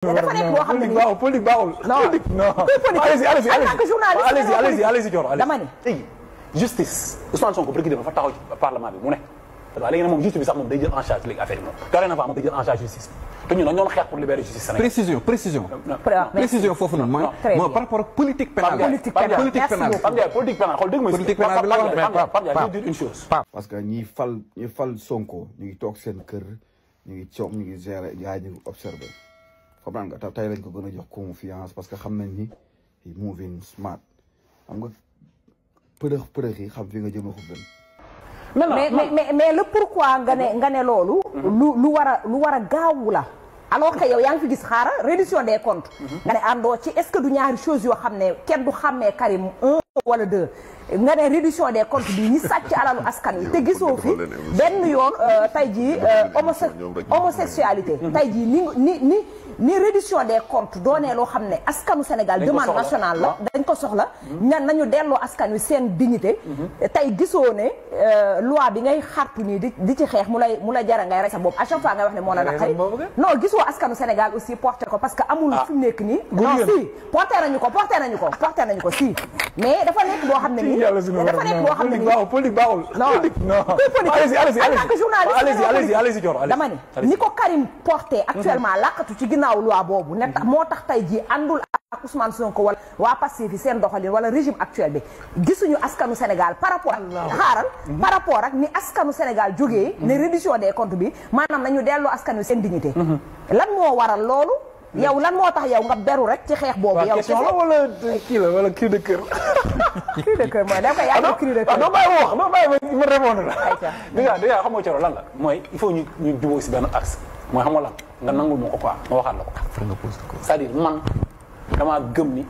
dafa nekk boo xam ne nii politique baaxul. non allez-y Dior dama ne léegi justice Ousmane Sonko président dafa taxaw ci parlement bi mu ne waaw léegi nag moom justice bi sax moom day jël en charge léegi affaire yi moom dorénavant moom day jël en charge justice te ñun dañoo xeex pour libérer justice Sénégal. précision foofu noonu mooy par rapport ak politique pénale. politique pénale politique pénale xool dégg nga politique pénale bi la wax Pape Ndiaye dire une chose. parce que ñi fal Sonko ñu ngi toog seen kër ñu ngi coow ñu ngi gérer yaa ñu ngi observé comprendre nga tey lañ ko gën a jox confiance parce que xam nañ ni moving smart xam nga përëx yi xam fi nga jëm a ko gën. mais le pourquoi nga ne loolu. lu war a gaawu la. alors que yow yaa ngi fi gis xaaral reddition des comptes. nga ne àndoo ci est-ce que du ñaari choses yoo xam ne kenn du xàmmee Karim 1 wala 2. nga ne reddition des comptes bi ñi sàcc alalu askan wi te gisoo fi benn yoon tey jii homosexualité. tey jii ni reddition des comptes doonee loo xam ne askanu Sénégal demande nationale la dañ ko soxla nañu delloo askan wi seen dignité tey gisoo ne loi bi ngay xartu nii di ci xeex mu la jara ngay rey sa bopp à chaque fois ngay wax ne moo la naqari non gisoo askanu Sénégal aussi porté ko parce que amul fi mu nekk nii non si porté nañu ko si mais dafa nekk boo xam ne nii dafa nekk boo xam ne nii politique baaxul allez-y Dior dama ne ni ko Karim porté actuellement làqatu ci ginnaaw loi boobu ne moo tax tey jii àndul ak Ousmane Sonko wala waa Pastef fi seen doxalin wala régime actuel bi gisuñu askanu Sénégal par rapport par rapport ak ni askanu Sénégal jógee ne reddition des comptes bi maanaam nañu delloo askan wi seen dignité lan moo waral loolu yow lan moo tax yow nga beru rek ci xeex boobu yow question la wala kii la wala cri de cœur cri de cœur mooy da ko yaa cri de cœur doo bàyyi ma répondre la déjà xam nga Thioro lan la mooy il faut ñu jubóo si benn axe mooy xam nga lan nga nangul ma ko quoi ma waxaat la ko c'est-à-dire man damaa gëm ni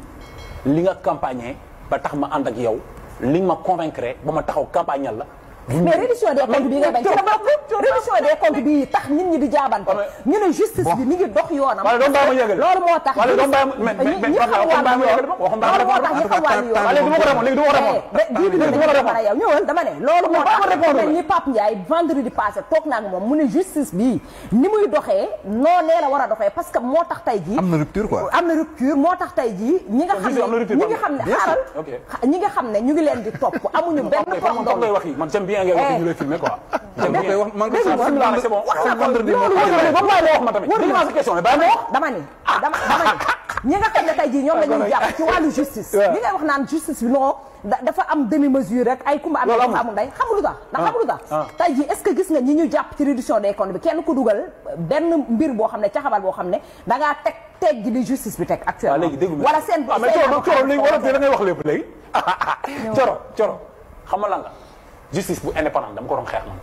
li nga campagne ba tax ma ànd ak yow li nga ma convaincre ba ma taxaw campagnal la mais reddition des comptes bi nga bañ reddition des comptes bi tax nit ñi di jaabante ñu ne justice bi mi ngi dox yoonam loolu moo tax ñi xam ñëwal dama ne loolu moo tax ni Pape Ndiaye vendredi passé toog naa ak moom mu ne justice bi ni muy doxee noonee la war a doxee parce que moo tax tey jii am na rupture quoi am na rupture moo tax tey jii ñi nga xam ne ñu ngi leen di topp amuñu benn problème bien nga wax ñu lay filmer quoi. c'est bon dama ni ñi nga xam ne tey jii ñoom la ñuy jàpp ci wàllu justice li ngay wax naan justice bi non dafa am demi mesure rek ay kumba am amul nday xamulu tax ndax xamulu tax tey jii est-ce que gis nga ñi ñu jàpp ci reddition des comptes bi kenn ku dugal benn mbir boo xam ne caxabal boo xam ne dangaa teg gi li justice bi teg actuellement wala seen Thioro léegi wala da ngay wax lépp léegi Thioro xam nga lan la justice bu indépendant dama ko doon xeex man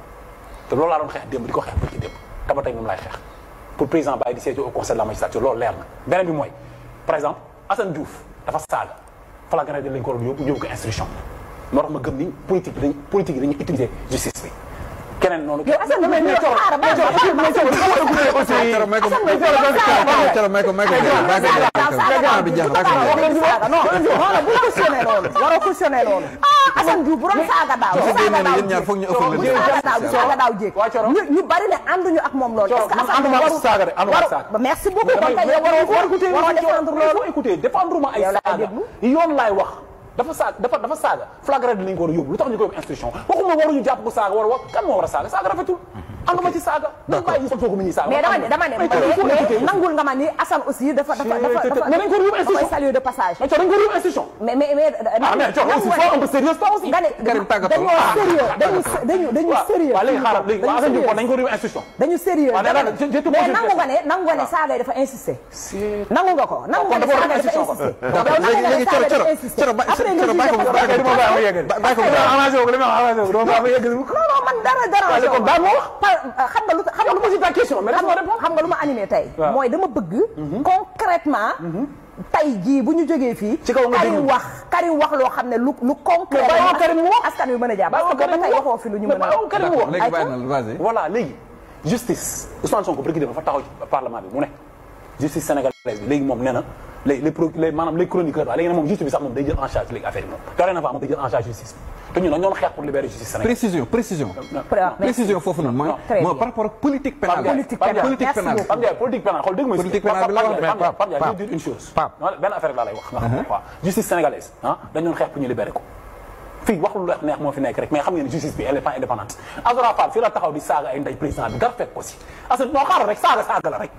te loolu laa doon xeex démb di ko xeex ba ci démb dama tey moom laay xeex pour président Baye di siège au conseil de la magistrature loolu leer na beneen bi mooy par exemple Assane Diouf dafa saaga flagrant délit lañ ko doon yóbbu ko instruction moo tax ma gëm ni politique yi dañuy utiliser justice bi keneen noonu. yow Assane may ko waroo cautionné loolu. Assane Diouf bu doon saaga daaw jéeg ñu bari ne ànduñu ak moom loolu. est-ce que Assane waru merci beaucoup kon kay waroo défendre loolu. écoutez défendre ma ay saaga yoon laay wax. dafa saaga flagrant délit lañ ko war a yóbbu lu tax ñu koy wax instruction waxuma waruñu jàpp ko saaga war a wax kan moo war a saaga rafetul ànduma ci saaga dañ bàyyi ñu soog mi ñuy saaga mais dama ne nangul nga ma ni Assane aussi dafa mais dañ ko yóbbu instruction saluer de passage mais dañ ko yóbbu instruction mais aussi faut un peu sérieux toi aussi nga ne dañu sérieux waaw léegi xaaral léegi Assane Diouf dañ ko yóbbu instruction dañu sérieux mais nangu nga ne saaga yi dafa insister nangu nga ko nangu nga ne saaga yi dafa insister man dara xam nga lu ma animé tey mooy dama bëgg concrètement tey jii bu ñu jógee fii Karim wax loo xam ne lu concret askan wi mën a jàpp parce que ba tey waxoo fi lu ñu mën a voilà léegi justice Ousmane Sonko président dafa taxaw ci parlement bi mu ne justice sénégalaise bi léegi moom nee na les chroniqueurs waaye léegi nag moom justice bi sax moom day jël en charge léegi affaire yi moom dorénavant moom day jël en charge justice te ñun nag ñoo xeex pour libérer justice Sénégal. précision foofu noonu mooy par rapport ak politique pénale. politique pénale xool dégg nga politique pénale bi la wax Pape Ndiaye je vais dire une chose. benn affaire laa lay wax nga xam quoi justice sénégalaise dañu xeex pour ñu libérer ko fii wax lu neex moo fi nekk rek mais xam ngeen ne justice bi elle est pas indépendante. Azora Fall fii la taxaw di saaga ay ndey président bi dara fekk ko si Assane moo xaaral rek saaga la rek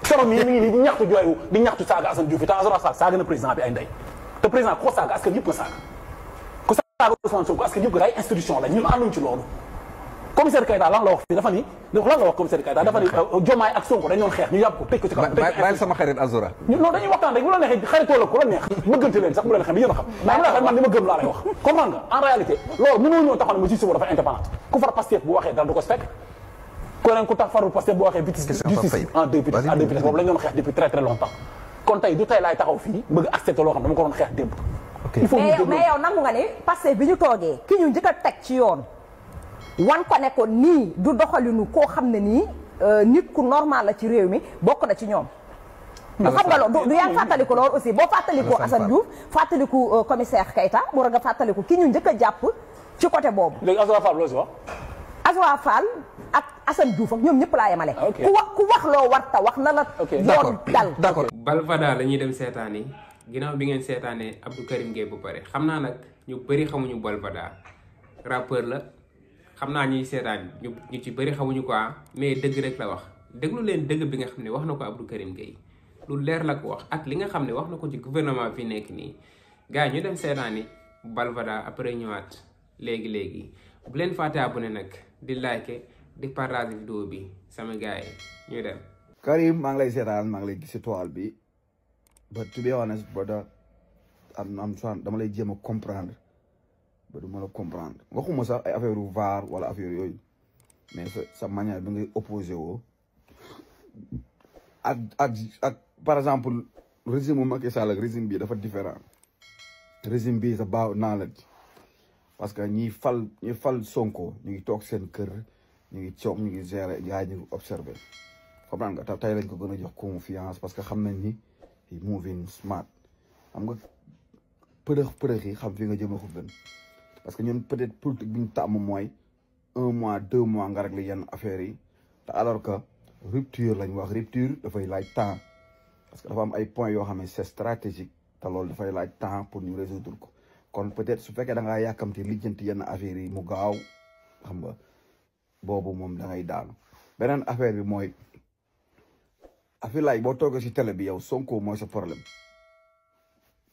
Coro mi ngi nii di ñaxtu jooyu di ñaxtu saaga Assane Diouf te Azora Fall saaga na président bi ay ndey te président ku ko saaga askan yëpp nga saaga ku saaga Ousmane Sonko askan yëpp nga ay institution la ñun ànduñ ci loolu. commissaire Keita lan la wax fii dafa ni lan la wax commissaire Keita dafa ni Diomaye ak Sonko dañu doon xeex ñu yàpp ko tëj ko ci kaw. bàyyi sama xarit Azora. non dañuy waxtaan rek bu la neexee xaritoo la ku la neex bëggante leen sax bu la neexee yéen a xam mais man li ma gëm laa lay wax comprendre nga en réalité loolu mënoo ñëw taxaw ne ma justice boobu dafa indépendante ku far Pastef bu waxee dara du ko fekk keneen ku tax farul Pastef bu waxee justice en deux vitesses boobu lañ doon xeex depuis très très longtemps kon tey du tey laay taxaw fii bëgg accepter loo xam dama ko doon xeex démb mais yow nangu nga ni Pastef bi ñu toogee ki ñu njëkk a teg ci yoon wan ko ne ko nii du doxalinu koo xam ne nii nit ku normal la ci réew mi bokk na ci ñoom. xam nga loolu du yaa ngi fàttaliku loolu aussi boo fàttaliku Assane Diouf fàttaliku commissaire Keita mu war nga fàttaliku ki ñu njëkk a jàpp ci côté boobu. léegi Azora Fall loo si wax. Azora Fall ak Assane Diouf ak ñoom ñëpp laa yemale. ku wax loo war ta wax na la. yoon dal d'accord. Balfada la ñuy dem seetaani ginnaaw bi ngeen seetaanee Abdou Karim Gueye bu pare xam naa nag ñu bëri xamuñu Balfada rappeur la. xam naa ñuy seetaan ñu ci bëri xamuñu quoi mais dëgg rek la wax déglu leen dëgg bi nga xam ne wax na ko Abdou Karim Gueye lu leer la ko wax ak li nga xam ne wax na ko ci gouvernement fi nekk nii gars yi ñu dem seetaani Balfada après ñëwaat léegi bu leen fàtte abonné nag di like di partage vidéo bi sama gars yi ñu dem. Karim maa ngi lay seetaan maa ngi lay gis toile bi but to be honest brother am dama lay jéem a comprendre. ba du mën a comprendre waxuma sax ay affaire u VAR wala affaire yooyu mais sa manière bi ngay opposé woo ak par exemple régime mu Macky Sall ak régime bi dafa différent régime bi sa baaw knowledge parce que ñi fal Sonko ñu ngi toog seen kër ñu ngi coom ñu ngi gérer yaa ñu observé comprendre nga tey lañ ko gën a jox confiance parce que xam nañ ni moving smart xam nga përëx yi xam fi nga jëma ko gën parce que ñun peut-être politique bi ñu tàmm mooy 1 mois 2 mois nga régler yenn affaires yi te alors que rupture lañ wax rupture dafay laaj temps parce que dafa am ay points yoo xam ne c'est stratégique te loolu dafay laaj temps pour ñu résoudre ko kon peut-être su fekkee da ngaa yàkkamti lijjanti yenn affaires yi mu gaaw xam nga boobu moom da ngay daanu beneen affaire bi mooy affaire laaj boo toogee si télé bi yow Sonko mooy sa problème.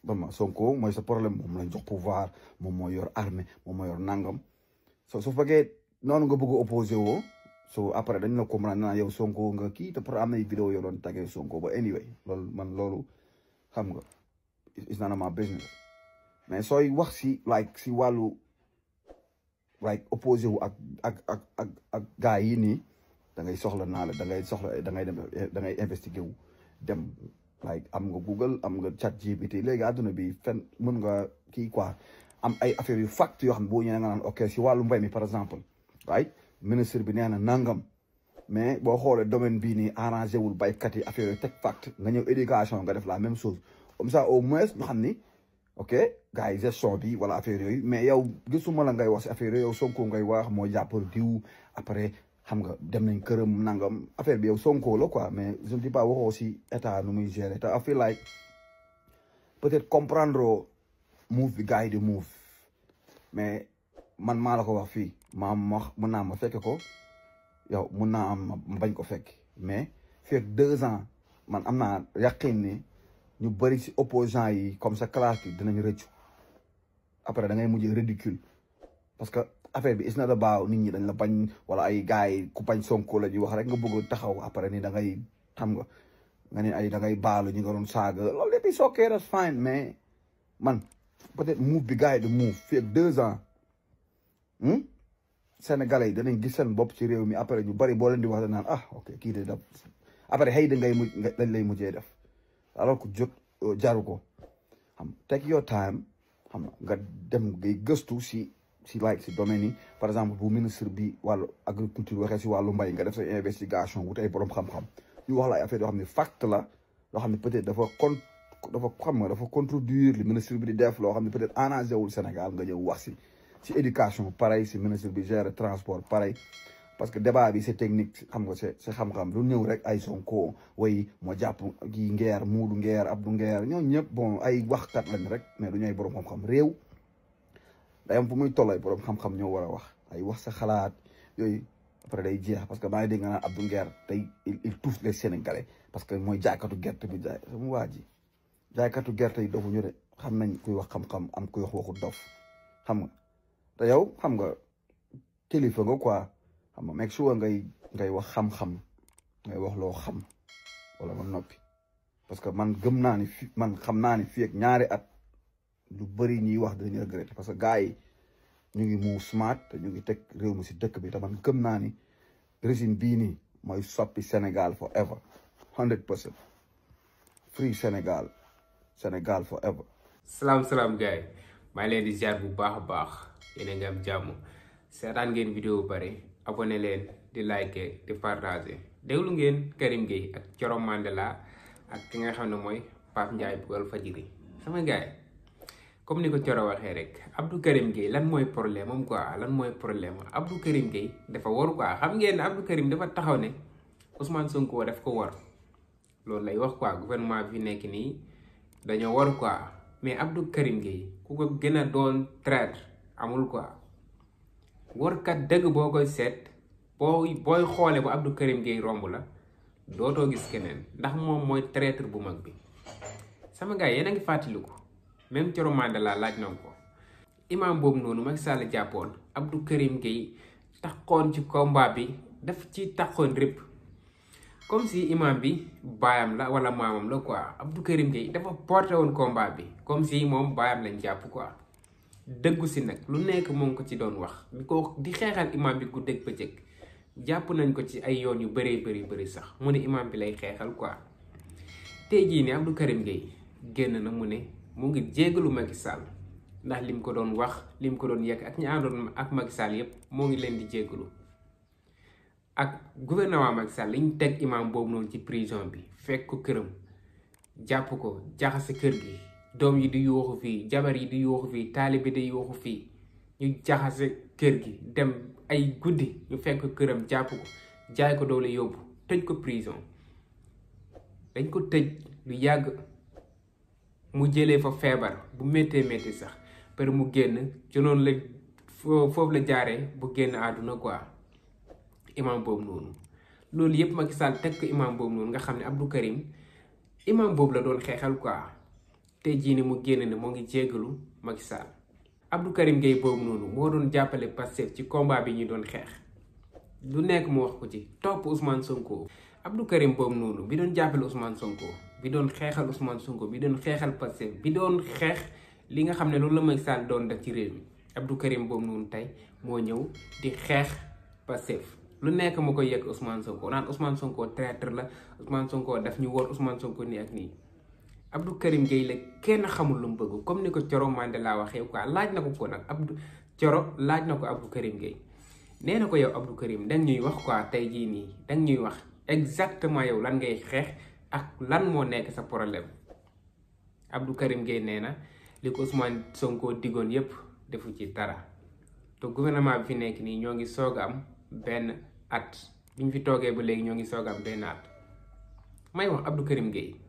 vraiment Sonko mooy sa problème moom lañ jox pouvoir moom moo yor armée moom moo yor nangam su fekkee noonu nga bëgg a opposé woo so après dañ la comprendre naa yow Sonko nga kii te pour am na ay vidéo yoo doon tagee Sonko ba anyway loolu xam nga it's none of my business mais sooy wax si si wàllu opposé wu ak gars yi nii da ngay soxla naa la da ngay investiguer wu dem am nga Google am nga ChatGPT léegi àdduna bi fen mën nga kii quoi am ay affaires yu fact yoo xam ne boo ñëwee nga naan ok si wàllu mbay mi par exemple right ministre bi nee na nangam mais boo xoolee domaine bii nii arrangé wul baykat yi affaire yooyu teg fact nga ñëw éducation nga def la même chose comme ça au moins ñu xam ni ok gars yi gestion bi wala affaire yooyu mais yow gisuma la ngay wax si affaire yooyu yow Sonko ngay wax moo jàppal diw après xam nga dem nañ këram nangam affaire bi yow Sonko la quoi mais je ne dis pas waxoo si état nu muy gérer te I feel like peut-être comprendre move bi gars yi di move mais man maa la ko wax fii mën naa ma fekk ko yow mën naa am ma bañ ko fekk mais fekk 2 ans man am naa yaqin ni ñu bëri si opposants yi comme sa classe bi dinañ rëccu après da ngay mujjee ridicule parce que affaire bi is not about nit ñi dañ la bañ wala ay gars yi ku bañ Sonko la ñuy wax rek nga bëgg taxaw après ni da ngay xam nga ne ay da ngay baalu ñu nga doon saaga loolu lépp is okay that's fine mais man peut-être move bi gars yi di move fii ak 2 ans Sénégalais yi danañ gis seen bopp ci réew mi après ñu bari boo leen di wax da naan ok kii de daf après xëy da dañ lay mujjee def alors que jot jaru ko xam take your time xam nga dem ngay gëstu si domaine yi par exemple bu ministre bi wàllu agriculture waxee si wàllu mbay nga def sa investigation wut ay borom xam-xam ñu wax la ay affaire yoo xam ne fact la loo xam ne peut-être dafa xam nga dafa contredire li ministre bi di def loo xam ne peut-être arrangé wul Sénégal nga ñëw wax si éducation pareil si ministre bi gère transport pareil parce que débat bi c'est technique xam nga c'est xam-xam lu ñëw rek ay Sonko way moo jàpp gi Nguer Moodu Nguer Abdou Nguer ñooñu ñëpp bon ay waxkat lañ rek mais du ñooy borom xam-xam réew day am fu muy toll ay borom xam-xam ñoo war a wax ay wax sa xalaat yooyu après day jeex parce que maa ngi dégg nga naan Abdou Nguer tey il touche les Sénégalais parce que mooy jaaykatu gerte bi jaay sama waa ji jaaykatu gerte yi dofuñu de xam nañ kuy wax xam-xam am kuy wax waxu dof xam nga te yow xam nga kilifa nga quoi xam nga make sure ngay wax xam-xam ngay wax loo xam wala nga noppi parce que man gëm naa ni man xam naa ni fii ak ñaari at lu bëri ñuy wax dañuy regretter parce que gars yi ñu ngi mu smart te ñu ngi teg réew mi si dëkk bi te man gëm naa ni régime bii nii mooy soppi Sénégal forever 100% free Sénégal forever. salaam gars yi maa ngi leen di ziar bu baax a baax yéen a ngi am jàmm seetaan ngeen vidéo bu bari abonné leen di liker di partager déglu ngeen Karim Gueye ak Thioro Mandela ak ki nga xam ne mooy Pape Ndiaye bu Walfadjri sama gars yi comme ni ko Thioro waxee rek Abdou Karim Gueye lan mooy problème am quoi lan mooy problème Abdou Karim Gueye dafa war quoi xam ngeen ne Abdou Karim dafa taxaw ne Ousmane Sonko daf ko war loolu lay wax quoi gouvernement bi fi nekk nii dañoo war quoi mais Abdou Karim Gueye ku ko gën a doon traître amul quoi warkat dëgg boo koy seet booy xoole bu Abdou Karim Gueye romb la dootoo gis keneen ndax moom mooy traître bu mag bi sama gars yéen a ngi fàttaliku même Thioro Mandela laaj na ko imam boobu noonu Macky Sall jàppoon Abdou Karim Gueye taxoon ci combat bi daf ci taxoon rëpp comme si imam bi baayam la wala maamam la quoi Abdou Karim Gueye dafa porté woon combat bi comme si moom baayam lañ jàpp quoi dëggu si nag lu nekk mu ngi ko ci doon wax di xeexal imam bi guddeeg bëccëg jàpp nañ ko ci ay yoon yu bëri sax mu ne imam bi lay xeexal quoi tey jii ne Abdou Karim Gueye génn na mu ne mu ngi jéggalu Macky Sall ndax lim ko doon wax lim ko doon yekk ak ñi àndoon ak Macky Sall yépp moo ngi leen di jéggalu ak gouvernement Macky Sall liñ teg imam boobu noonu ci prison bi fekk ko këram jàpp ko jaxase kër gi doom yi di yuuxu fii jabar yi di yuuxu fii taalibe di yuuxu fii ñu jaxase kër gi dem ay guddi ñu fekk këram jàpp ko jaay ko doole yóbbu tëj ko prison dañ ko tëj lu yàgg mu jëlee fa feebar bu méttee sax per mu génn ci noonu la foofu la jaaree bu génn àdduna quoi imam boobu noonu loolu yëpp Macky Sall teg ko imam boobu noonu nga xam ne Abdou Karim imam boobu la doon xeexal quoi tey jii ni mu génn ne moo ngi jéggalu Macky Sall Abdou Karim Gueye boobu noonu moo doon jàppale Pastef ci combat bi ñu doon xeex du nekk mu wax ko ci topp Ousmane Sonko Abdou Karim boobu noonu bi doon jàppale Ousmane Sonko bi doon xeexal Ousmane Sonko bi doon xeexal Pastef bi doon xeex li nga xam ne loolu la Macky Sall doon def ci réew mi Abdou Karim boobu noonu tey moo ñëw di xeex Pastef lu nekk mu koy yegg Ousmane Sonko naan Ousmane Sonko traître la Ousmane Sonko daf ñu wor Ousmane Sonko nii ak nii Abdou Karim Gueye la kenn xamul lu mu bëgg comme ni ko Thioro Mandela waxee quoi laaj na ko nag Thioro laaj na ko Abdou Karim Gueye nee na ko yow Abdou Karim danga ñuy wax quoi tey jii nii danga ñuy wax exactement yow lan ngay xeex ak lan moo nekk sa problème Abdou Karim Gueye nee na li ko Ousmane Sonko diggoon yépp defu ci dara te gouvernement bi fi nekk nii ñoo ngi soog a am benn at bi ñu fi toogee ba léegi ñoo ngi soog a am benn at may wax Abdou Karim Gueye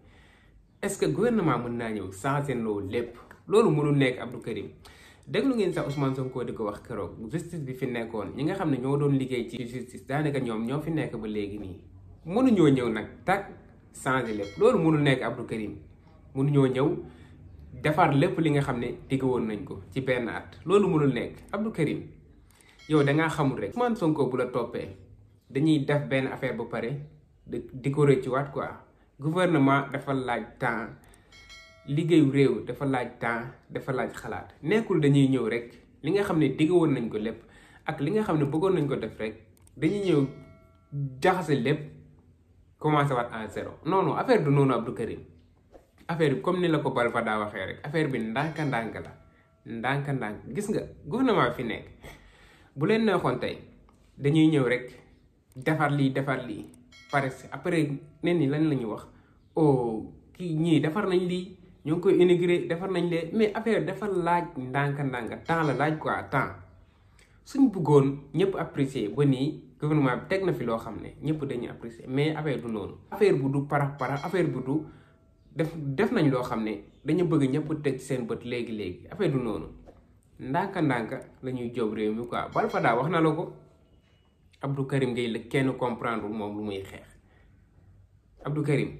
est-ce que gouvernement mën naa ñëw changer loolu lépp loolu mënul nekk Abdou Karim déglu ngeen sax Ousmane Sonko di ko wax keroog justice bi fi nekkoon ñi nga xam ne ñoo doon liggéey ci justice daanaka ñoom ñoo fi nekk ba léegi nii mënuñoo ñëw nag tak changer lépp loolu mënul nekk Abdou Karim mënuñoo ñëw defar lépp li nga xam ne digg woon nañ ko ci benn at loolu mënul nekk Abdou Karim yow dangaa xamul rek Ousmane Sonko bu la toppee dañuy def benn affaire ba pare di ko rëccuwaat quoi gouvernement dafa laaj temps liggéeyu réew dafa laaj temps dafa laaj xalaat nekkul dañuy ñëw rek li nga xam ne digg woon nañ ko lépp ak li nga xam ne bëggoon nañ ko def rek dañuy ñëw jaxase lépp commencé waat à zéro non affaire du noonu Abdou Karim affaire bi comme ni la ko Balfa daa waxee rek affaire bi ndànk-ndànk la ndànk-ndànk gis nga gouvernement fi nekk bu leen neexoon tey dañuy ñëw rek defar lii pare après nen ni lan la ñuy wax oh kii ñii defar nañ lii ñoo ngi koy inauguré defar nañ leen mais affaire dafa laaj ndànk-ndànk temps la laaj quoi temps suñ bëggoon ñëpp apprécier ba nii gouvernement bi teg na fi loo xam ne ñëpp dañuy apprécier mais affaire du noonu. affaire bu du parax affaire bu du def nañ loo xam ne dañu bëgg ñëpp teg seen bët léegi affaire du noonu ndànk-ndànk la ñuy jóob réew mi quoi Balfada wax na la ko Abdou Karim Gueye la kenn comprendre moom lu muy xeex Abdou Karim